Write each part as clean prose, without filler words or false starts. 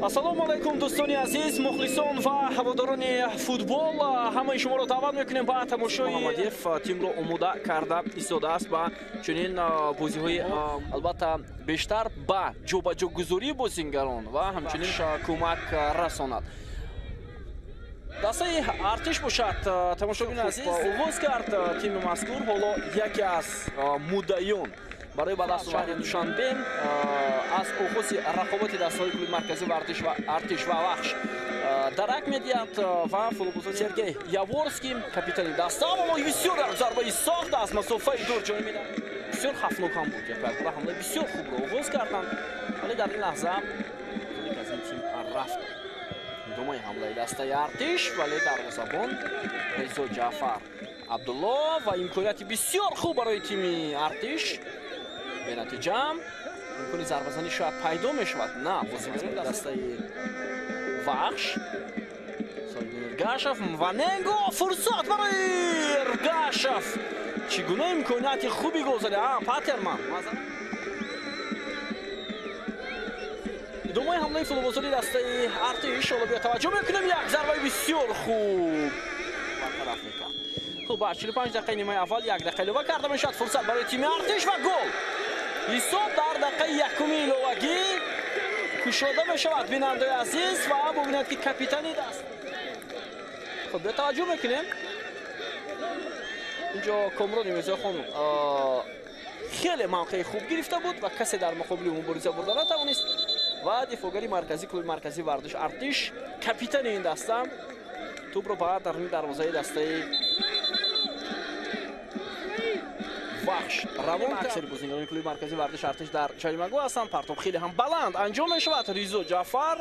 Ассалому алайкум, дӯстони азиз, мухлисон ва ҳаводорони футбол. Ҳамаи шуморо даъват мекунем ба тамошои Муҳаммадиев тимро омода карда истодааст ба чунин бозиҳои, албатта, бештар ба ҷобаҷогузории бозингарон ва ҳамчунин кӯмак расонад. Дастаи Артиш бошад, тамошобини азиз, оғоз кард тими мазкур. Ҳоло яке аз муддаиён барои ба даст шаҳри Душанбе аз оғози рақобати дастаҳои клуби марказӣ Артиш ва Вахш дарак медиҳад ва футболбозон Сергей Яворский, капитани даста, аммо бисёр як зарбаи сахт аз масофаи дур ҷой медиҳад. Бисёр хафнок ҳам буд, як ҳамлаи бисёр хубро оғоз карданд, вале дар ин лаҳза аз ин тим рафт. Идомаи ҳамлаи дастаи Артиш, вале дарвозабон Резо Ҷаъфар Абдулло ва имконияти бисёр хуб барои тими Артиш бенатиҷа. Имкони зарбазанӣ шояд пайдо мешавад. На, бозигарони дастаи Вахш. Эргашев, Ваненго, фурсат барои Эргашев. Чӣ гуна имконияти хуби гол зада? Патерман. Идомаи ҳамлаи футболбозони дастаи Артиш. Ҳоло биё таваҷҷӯҳ мекунем, як зарбаи бисёр хуб бартараф мекард. Хуб, ба 45 дақиқаи нимаи аввал як дақиқа илова карда мешавад. Фурсат барои тими Артиш ва гол. Ҳисоб дар дақиқаи якуми иловагӣ кушода мешавад, бинандаи азиз, ва бубинед, ки капитани даст. Хуб, биё таваҷҷӯҳ мекунем. Инҷо Комрон Мирзохон хеле мавқеи хуб гирифта буд ва касе дар муқобили мубориза бурда натавонист. Ва дифоъгари марказии клуби марказии варзиш Артиш, капитани ин даста, тӯбро ба даруни дарвозаи дастаи Вахш равон. Аксари бозингарони клуби марказии варзиш Артиш дар ҷаримагоҳ ҳастанд. Партоб хеле ҳам баланд анҷом мешавад. Ризо Ҷаъфар.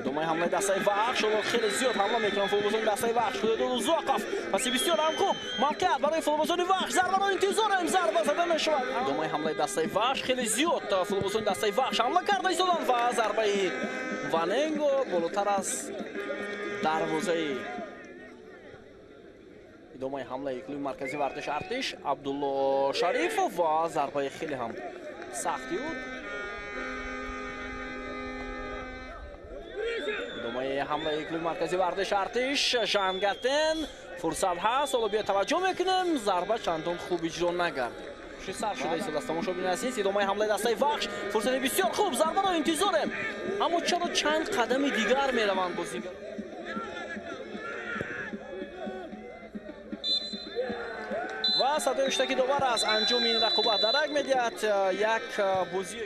Идомаи ҳамлаи дастаи Вахш. Ҳоло хеле зиёд ҳамла мекунанд футболбозони дастаи Вахш. Худодод Узоқов паси бисёр ҳам хуб. Мавқеият барои футболбозони Вахш. Зарбаро интизорем. Зарба зада мешавад. Идомаи ҳамлаи дастаи Вахш. Хеле зиёд футболбозони дастаи Вахш ҳамла карда истоданд ва зарбаи Ваненго болотар аз дарвозаи. Идомаи ҳамлаи клуби марказии варзиш Артиш. Абдулло Шарифов ва зарбаи хеле ҳам сахти буд. Идомаи ҳамлаи клуби марказии варзиш Артиш. Жангатен, фурсат ҳаст. Ҳоло биё таваҷҷӯҳ мекунем. Зарба чандон хуб иҷро нагардид. Сар шуда истодааст, тамошобини азиз. Идомаи ҳамлаи дастаи Вахш. Фурсати бисёр хуб. Зарбаро интизорем, аммо чаро чанд қадами дигар мераванд бозингар? Ва садои ҳуштаки довар аз анҷоми ин рақобат дарак медиҳад. Як бозие